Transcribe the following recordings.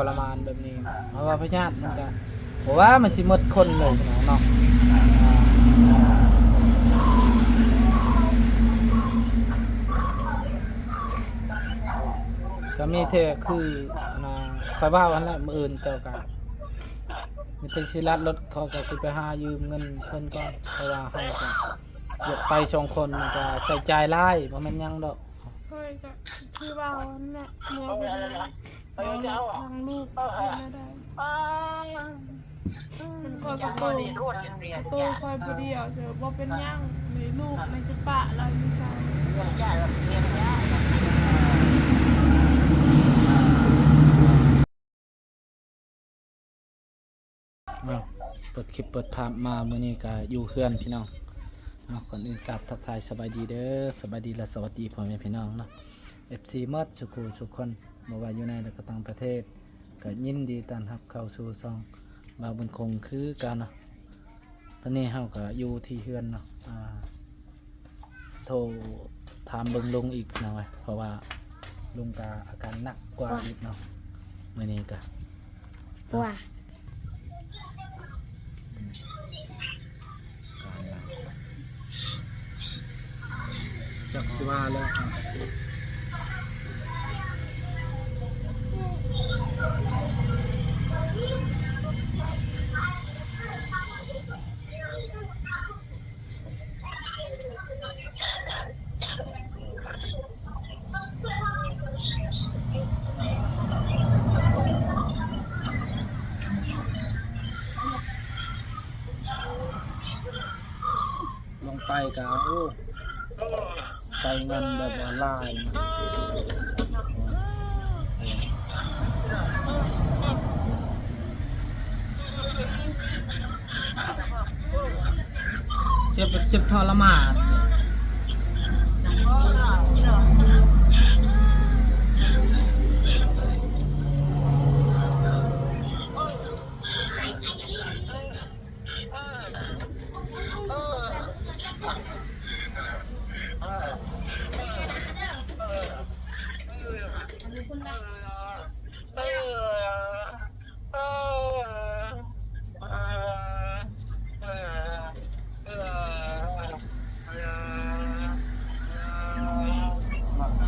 ທໍລະມານແບບນີ້ ເພາະວ່າພະຍາດມັນກະ ບໍ່ວ່າມັນຊິໝົດຄົນເລີຍເນາະ ກະມີແຕ່ຄື ອັນນ່າ ຂ້ອຍເວົ້າຫັ້ນແຫຼະ ມື້ອື່ນເຈົ້າກະ ມີແຕ່ຊິລັດລົດ ຂ້ອຍກະຊິໄປຫາຢືມເງິນເພິ່ນກ່ອນ ເພາະວ່າເຮົາກະຢາກໄປສອງຄົນ ມັນກະໃຊ້ຈ່າຍຫຼາຍ ບໍ່ແມ່ນຫຍັງດອກ. ຂ້ອຍກໍຄືເວົ້າຫັ້ນແຫຼະ ເມື່ອເພິ່ນວ່າເອົາລົດທາງລູກເພິ່ນມາໄດ້ ມັນກໍກະໂຕ ກະໂຕຂ້ອຍຜູ້ດຽວເຊີ ບໍ່ເປັນຫຍັງ ນີ້ລູກມັນຈະປະລາວຢູ່ໃສ. ເນາະ ເປີດຄລິບເປີດພາບມາມື້ນີ້ກະຢູ່ເຮືອນພີ່ນ້ອງເນາະ. ກ່ອນອື່ນກາບທັກທາຍສະບາຍດີເດີ ສະບາຍດີ ແລະ ສະຫວັດດີພໍ່ແມ່ພີ່ນ້ອງເນາະ ເອັຟຊີ ໝົດສູ່ຄູ່ສູ່ຄົນ ບໍ່ວ່າຢູ່ໃນ ແລະ ກໍຕ່າງປະເທດ ກໍຍິນດີຕ້ອນຮັບເຂົ້າສູ່ຊ່ອງບ່າວບຸນຄົງຄືເກົ່າເນາະ. ຕອນນີ້ເຮົາກໍຢູ່ທີ່ເຮືອນເນາະ ອ່າ ໂທຖາມເບິ່ງລຸງອີກພີ່ນ້ອງເອີຍ ເພາະວ່າລຸງກໍອາການໜັກກວ່າອີກເນາະ ມື້ນີ້ກໍ ຈັກຊິວ່າແລ້ວ. ລົງໄປກະ ໂອ້ ໃຊ້ເງິນແບບວ່າຫຼາຍ. ເຈັບ ເຈັບທໍລະມານ.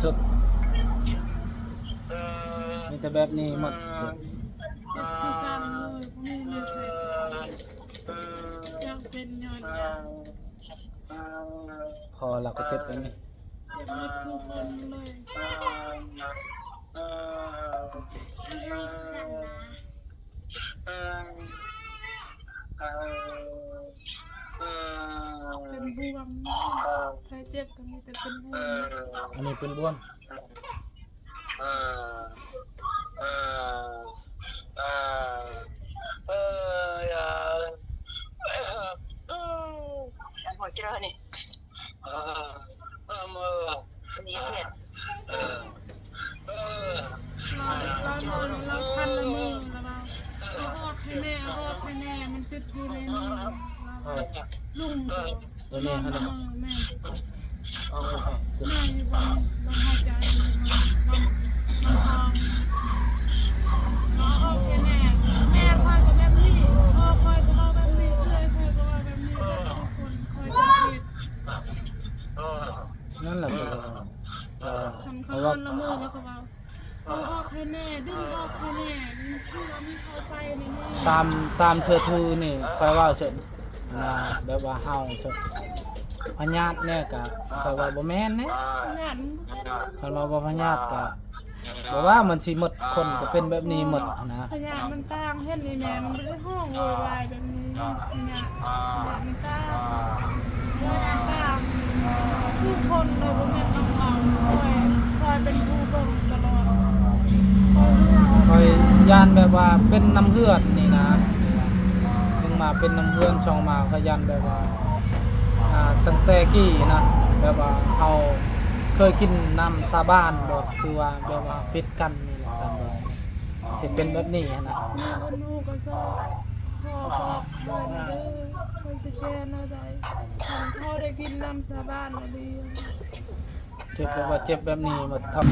ສຸດ ມີແຕ່ແບບນີ້ໝົດ. ເຈັບຄືກັນເລີຍ ບໍ່ມີເລືອດໃຫ້ ຈັກເປັນຍ້ອນຫຍັງ. ພໍລະກໍເຈັບແບບນີ້ ເຈັບໝົດທຸກຄົນເລີຍ. ເປັນບວມ ໃຜເຈັບກໍມີແຕ່ເປັນບວມ. ອັນນີ້ເປັນບວມ. ລາວ ລາວນອນ ລາວພັນລະເມີ ລາວວ່າ ເອົາອອກໃຫ້ແນ່ ເອົາອອກໃຫ້ແນ່ ມັນຕິດຢູ່ໃນນີ້. ລຸງ ເອີ ແມ່ນ ແມ່ນ ເອົາອອກໃຫ້ ແມ່ນ ຢູ່ບ່ອນນີ້ ບ່ອນຫາຍໃຈ ບ່ອນ ບ່ອນທ້ອງ ເອົາອອກໃຫ້ແນ່. ແມ່ຂ້ອຍກໍແບບນີ້ ພໍ່ຂ້ອຍກໍເວົ້າແບບນີ້ ເອື້ອຍຂ້ອຍກໍເວົ້າແບບນີ້ ເບິດທຸກຄົນ ຂ້ອຍສັງເກດ. ນັ້ນແຫຼະ ເອີ ຄັນເຂົານອນລະເມີແລ້ວກໍເວົ້າ ເອົາອອກໃຫ້ແນ່ ດຶງອອກໃຫ້ແນ່ ຄືວ່າມີເຂົ້າໃສ່ໃນນີ້. ຕາມ ຕາມເຊື່ອຖືນີ້ ຂ້ອຍເວົ້າເຊິ່ງນະ ແບບວ່າເຮົາເຊິ່ງພະຍາດແນ່ກະ ຂ້ອຍວ່າບໍ່ແມ່ນເດ້ ພະຍາດມັນບໍ່ເປັນ. ຄັນວ່າບໍ່ພະຍາດກະ ບໍ່ວ່າມັນຊິໝົດຄົນກະເປັນແບບນີ້ໝົດຫັ້ນນະ. ພະຍາດມັນຕ່າງ ເຫັນນີ້ແມ່ ມັນບໍ່ໄດ້ຮ້ອງໂວຍວາຍແບບນີ້ ພະຍາດ ພະຍາດມັນຕ່າງ ມັນຕ່າງ ທຸກຄົນເລີຍ ບໍ່ແມ່ນນ້ອງເຮົາ ຄອຍ ຄອຍເປັນຜູ້ເບິ່ງຕະຫຼອດ ຄອຍຮູ້. ຂ້ອຍຢ້ານແບບວ່າເປັນນຳເຮືອນນີ້ນະ ໜຶ່ງມາເປັນນຳເຮືອນ ສອງມາຂ້ອຍຢ້ານແບບວ່າ ອ່າ ຕັ້ງແຕ່ກີ້ນະ ແບບວ່າເຮົາເຄີຍກິນນ້ຳສາບານບໍ່ ຄືວ່າແບບວ່າຜິດກັນນີ້ແຫຼະ ຕາມເບິ່ງ ຊິເປັນແບບນີ້ຫັ້ນນະ. ແມ່ເພິ່ນຮູ້ກໍຊອກ ພໍ່ບອກຂ້ອຍແນ່ເດີ ຂ້ອຍຊິແກ້ແນວໃດ ຄັນເຂົາໄດ້ກິນນ້ຳສາບານອີ່ຫຼີ. ເຈັບແບບວ່າເຈັບແບບນີ້ ມາທຳ.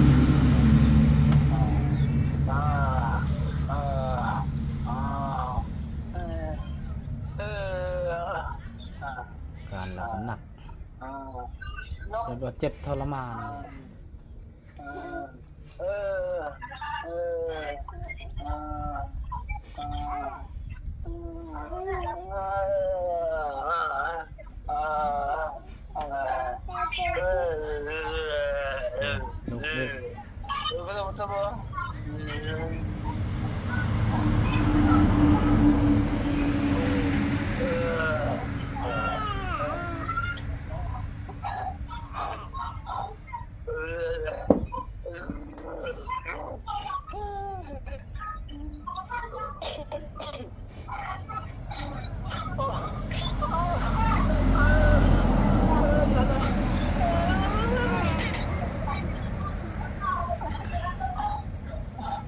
ເຈັບທໍລະມານ. ລຸກ ລຸກ.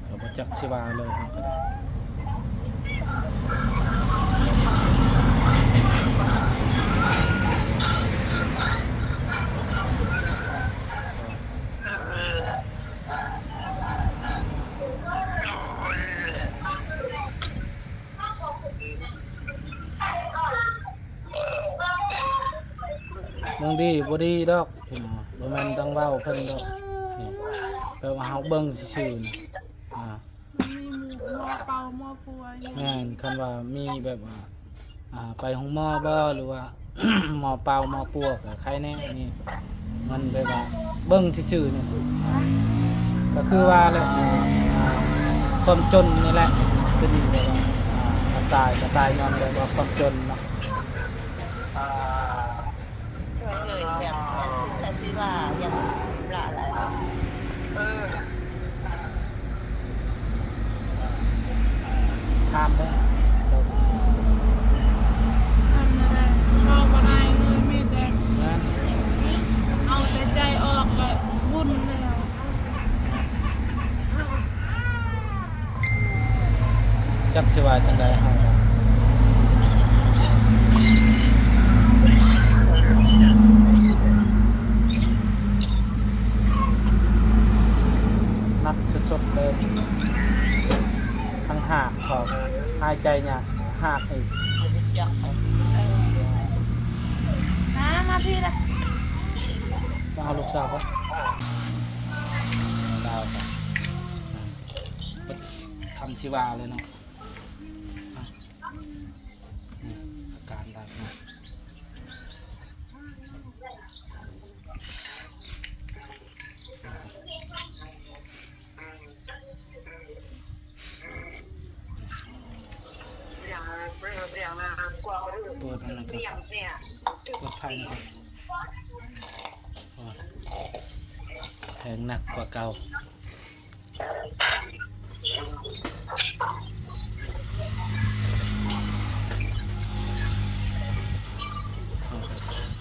ກໍບໍ່ຈັກຊິວ່າເລີຍເຮົາກໍໄດ້. ເບິ່ງດີບໍ່ດີດອກ ພີ່ນ້ອງ, ບໍ່ແມ່ນຕ້ອງເວົ້າເພິ່ນດອກ. ນີ້ ແບບວ່າເຮົາເບິ່ງຊື່ໆ ນີ້ ອ່າ ມີໝໍເປົ່າໝໍປົວ. ແມ່ນ, ຄັນວ່າມີແບບວ່າ ອ່າ ໄປໂຮງໝໍບໍ່ ຫຼືວ່າ ໝໍເປົ່າໝໍປົວກໍໄຄແນ່. ນີ້ມັນແບບວ່າເບິ່ງຊື່ໆ ນີ້ ອ່າ ກໍຄືວ່າແຫຼະ ອ່າ ຄວາມຈົນນີ້ແຫຼະ ເປັນແບບວ່າ ອ່າ ກະຕາຍ ກະຕາຍຍ້ອນແບບວ່າຄວາມຈົນເນາະ. ເອີຍ ແບບ ແຕ່ຊິວ່າຫຍັງຫຼາຍ ເອີ ຖາມເບິ່ງ. ທຳບໍ່ໄດ້ ເວົ້າບໍ່ໄດ້ເລີຍ ມີແຕ່ ແມ່ນ ເອົາແຕ່ໃຈອອກ ແລ້ວບຸນແລ້ວ. ຈັກຊິວ່າຈັ່ງໃດເຮົາ ໜັກສຸດໆເລີຍ ທັງຫາກພ້ອມ ຫາຍໃຈຍາກ ຫາກອີກ. ມາ ມາພີ້ລະ ມາເອົາລູກສາວກ່ອນ. ດາວ ຄຳຊິວ່າເລີຍເນາະ. ອາ ອາການດາວເນາະ ເປີດອັນນັ້ນກ່ອນ ເປີດໄຟກ່ອນ. ໂອ້ ແຮງໜັກກວ່າເກົ່າ.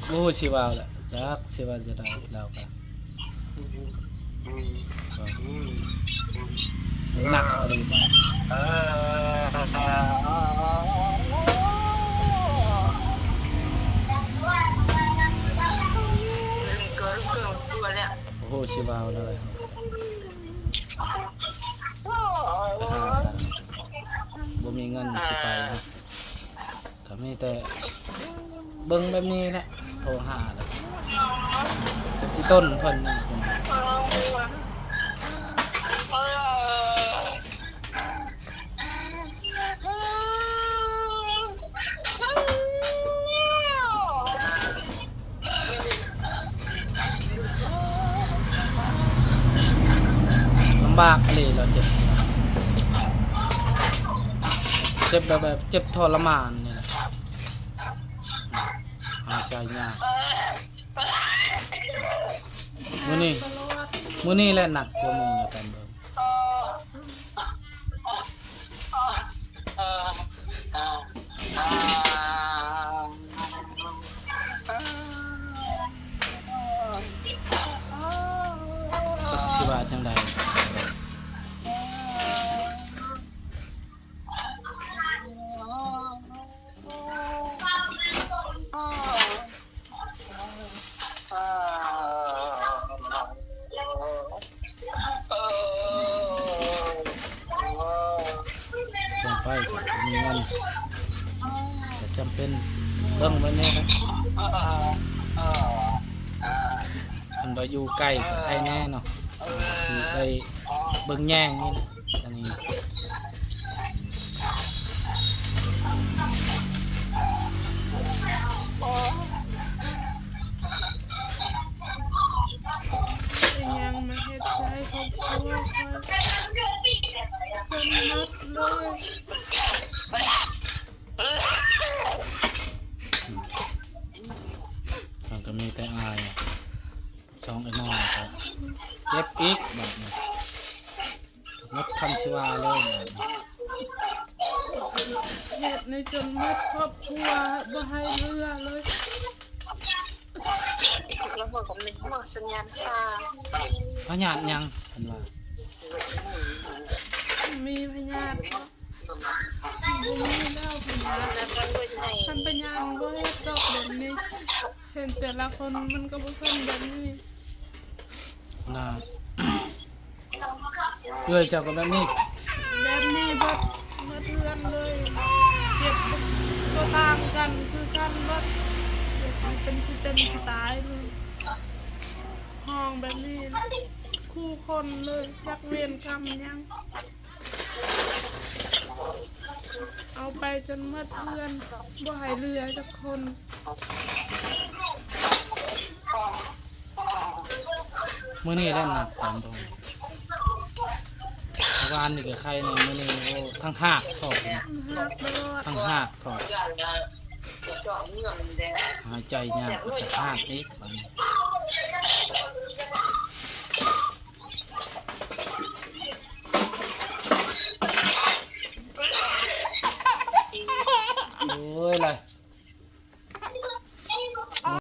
ໂອ້ ຊິວ່າແຫຼະ ຈັກຊິວ່າຈະໄດ້ ລາວກະໜັກອີ່ຫຼີ. ໂອ້ ຊິວ່າແລ້ວ ໄປຫາກັນ ບໍ່ມີເງິນຊິໄປ ກໍມີແຕ່ເບິ່ງແບບນີ້ແຫຼະ ໂທຫາແລ້ວ ອີ່ຕົ້ນເພິ່ນນີ້. ລຳບາກອີ່ຫຼີ ລາວເຈັບ ເຈັບແບບ ແບບເຈັບທໍລະມານນີ້ແຫຼະ ຫາຍໃຈຍາກ. ມື້ນີ້ ມື້ນີ້ແຫຼະໜັກກວ່າໝູ່ ນຳກັນເບິ່ງ. ຈັກຊິວ່າຈັ່ງໃດ. ລົງໄປກໍມີເງິນ ກໍຈຳເປັນເບິ່ງໄວ້ແດ່. ອັນວ່າຢູ່ໃກ້ກໍໄຄແນ່ເນາະ ຊິໄດ້ເບິ່ງແຍງນີ້ນະ ອັນນີ້ ເປັນຫຍັງມາເຮັດໃສ່ຄອບຄົວຂ້ອຍຈົນໝົດເລີຍ. ມັນກໍມີແຕ່ອາຍ ສອງໄອ້ນ້ອງກໍເຈັບອີກບາດນີ້ ໝົດຄຳຊິວ່າເລີຍບາດນີ້ ເຮັດໃຫ້ຈົນໝົດຄອບຄົວ ບໍ່ໃຫ້ເຫຼືອເລີຍ. ລະເບິ່ງກໍມີຫົວສັນຍານຊາ ພະຍາດຫຍັງ ເພິ່ນວ່າ ມີພະຍາດ ບໍ່ມີແລ້ວພະຍາດ ຄັນພະຍາດມັນບໍ່ເຮັດດອກແບບນີ້ ເຫັນແຕ່ລະຄົນມັນກໍບໍ່ເປັນແບບນີ້ນະ. ເອື້ອຍເຈົ້າກໍແບບນີ້ ແບບນີ້ເບິດ ເບິດເຮືອນເລີຍ ເຈັບບໍ່ຕ່າງກັນ ຄືກັນເບິດ ເປັນຊິເປັນຊິຕາຍເລີຍ ຮ້ອງແບບນີ້ ຄູ່ຄົນເລີຍ ຈັກເວນກຳຫຍັງ. ເອົາໄປຈົນໝົດເຮືອນ ບໍ່ໃຫ້ເຫຼືອຈັກຄົນ. ມື້ນີ້ແຫຼະໜັກຕາມຕົງ ວານນີ້ກໍໄຄແດ່ ມື້ນີ້ ໂອ້ ທັງຮາກພ້ອມ ຮາກຕະຫຼອດ ທັງຮາກພ້ອມ ຫາຍໃຈຍາກ ກໍຮາກອີກບາດນີ້. ໂອ້ຍ ລະ